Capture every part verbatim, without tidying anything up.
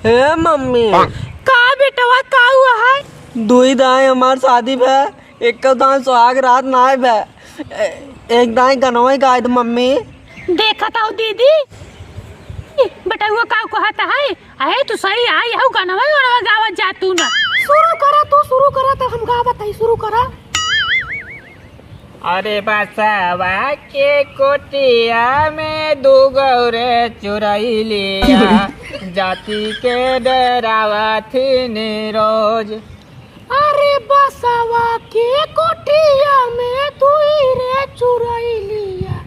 ए मम्मी। का बेटवा, का हुआ है? दुई दाई हमार शादी भे, एक दाई सुहाग रात नाय भे। ए-, एक दाई गनवा गाय दे मम्मी। देखत हौ दीदी, बेटवा का कहत है? अरे तू सही आ, यहू गनवा वनवा गावत जा तू ना। शुरू करा तू, शुरू करा तो हम गावत है, शुरू करा। अरे बसवा के कोठिया में दू गो रे चुरैलिया, जाति के डरावथिन रोज। अरे बसवा के कोठिया में दुई रे चुरैलिया,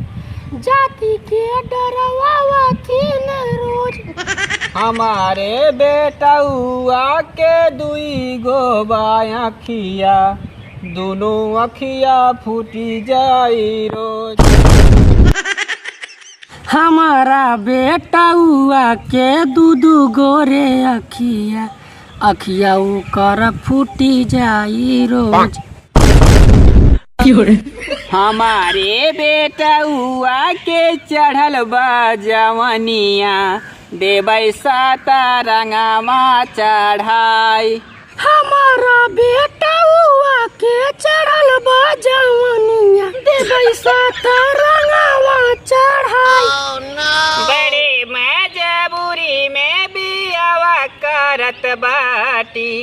जाति के डरावथिन रोज। हमारे बेटउआ के दुई गो बा अँखिया, दुनो अँखिया फूटी जाई रोज। हमारा बेटउआ के दू दू गो रे अँखिया, अँखिया ओकर फूटी जाई रोज। क्यों रे? हमारे बेटउआ के चढ़ल बा जवनिया, देबै सात रंगवा चढ़ाई। हमारा बेटउआ के चढ़ल बा जवनिया, देबै सात रंगवा चढ़ाई। बड़े मजबूरी में बियावा करत बाटी,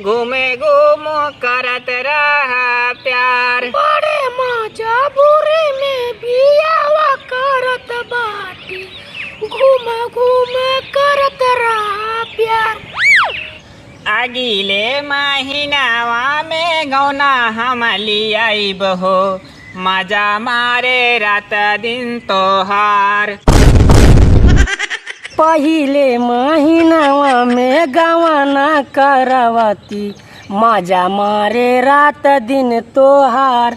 घूमे घूम करत रहा प्यार। बड़े मजबूरी में बियावा करत बाटी, घूम घूम करत रहा प्यार। अगिले महीनावा में गौना हम लियाइब हो, मजा मारे रात दिन तोहार। पहिले महीनावा में गवना करवती, मजा मारे रात दिन तोहार।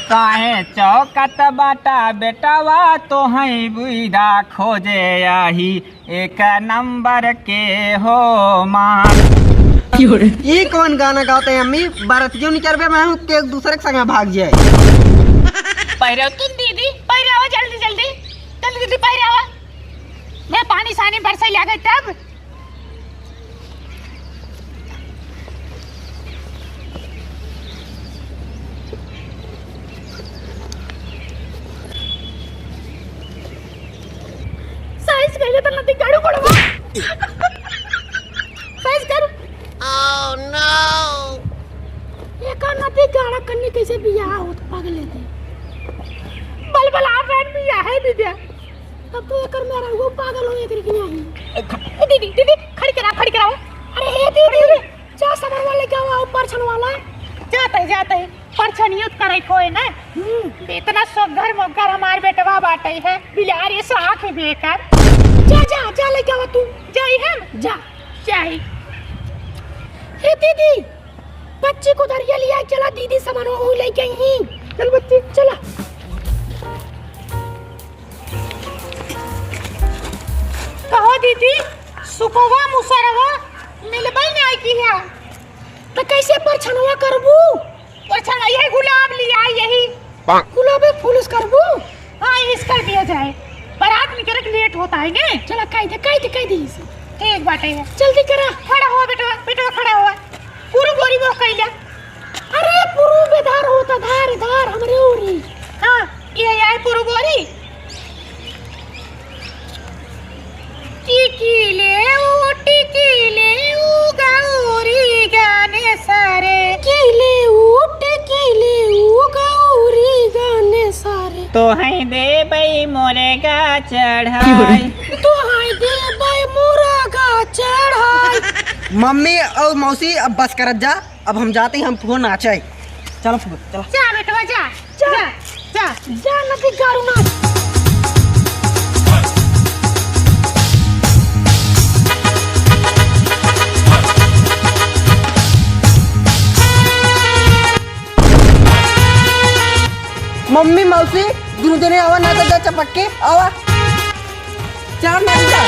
काहे चौकत बाटा बेटवा, तोहई बुइदा खोजे आही एक नंबर के हो मार। ई कौन गाना गावत है अम्मी? बरतियो नहीं करबे, मैं हूँ के दूसरे के संगे भाग जाए। पहिरावा तू दीदी, पहिरावा जल्दी जल्दी, जल्दी जल्दी पहिरावा। मैं पानी सानी बरसै लागे तब। साइज कइले त नदी गाड़ू कोड़वा। साइज कर। Oh no! एकर नदी गाड़ा कन्नी कैसे बियाह होत पागले दे। बलबला रन बियाह है विद्या। तब तो एकर मेहरारू पागल हो, एकरी के नहीं। ए दीदी, दीदी, खड़ी करा, खड़ी कराओ। अरे ए दीदी, जा समरवा लेके आवा, ऊपर छनवाला। जाते, जाते, परछनियो त करे कोई ना। हम्म। इतना सोगर मोगर हमार बेटवा बाटे है, बिलार ये साख बेकर। जा, जा, जा लेके आवा तू। जाई हम? जा। जाई। ए दीदी, बच्ची को दरिया लिया, चला दीदी सामान वो लेके आई। चल बच्ची, चला। कहो दीदी, सुपवा मुसरवा मिलबै नाई किहा। त कैसे परछनवा करबू? परछनवा यही गुलाब लिया यही। गुलाबे फूल से करबू? हाँ, इस कर दिया जाए। बारात निकले के लेट होता है ने। चला, कह दे, कह दे, कह दे इसे। ठीक बाटे है। जल्दी करा। खड़ा हुआ बेटवा, बेटवा खड़ा हुआ। पूरू बोरी मोह कैला। अरे, पूरू बेधार होता, धार, धार, हमरे ओरी। हाँ, ये आए पूरू बोरी। टिकिले ऊ, टिकिले ऊ, गौरी गणेश रे। टिकिले ऊ, टिकिले ऊ, गौरी गणेश रे। तोहई देबै मोरे गा चढ़ाई। तोहई देबै मोरे गा चढ़ाई। मम्मी और मौसी, अब बस करत जा। अब हम जाते हैं, हम फुआ नाचे। चलो फुआ, चलो। जा बेटवा, जा, जा, जा, जा। जा, नदी गारू नाच। मम्मी, मौसी, दुनू जने आवा, नाचा जा चपक के, आवा। चार नाचा जा।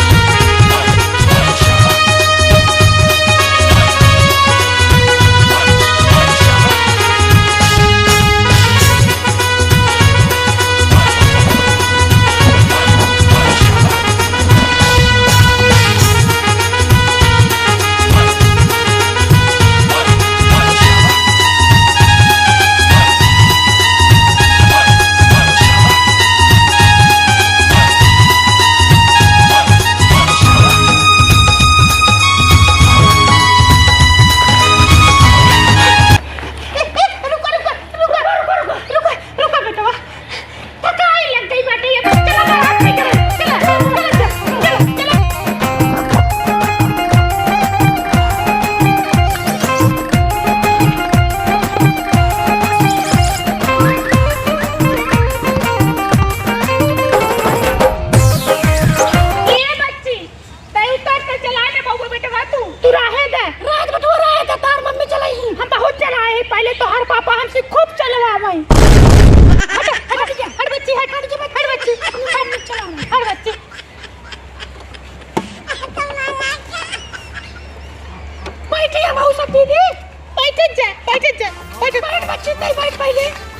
दीदी, बैठत जा, बैठत जा, बैठत, बैठ बच्ची, तई बैठ पहिले।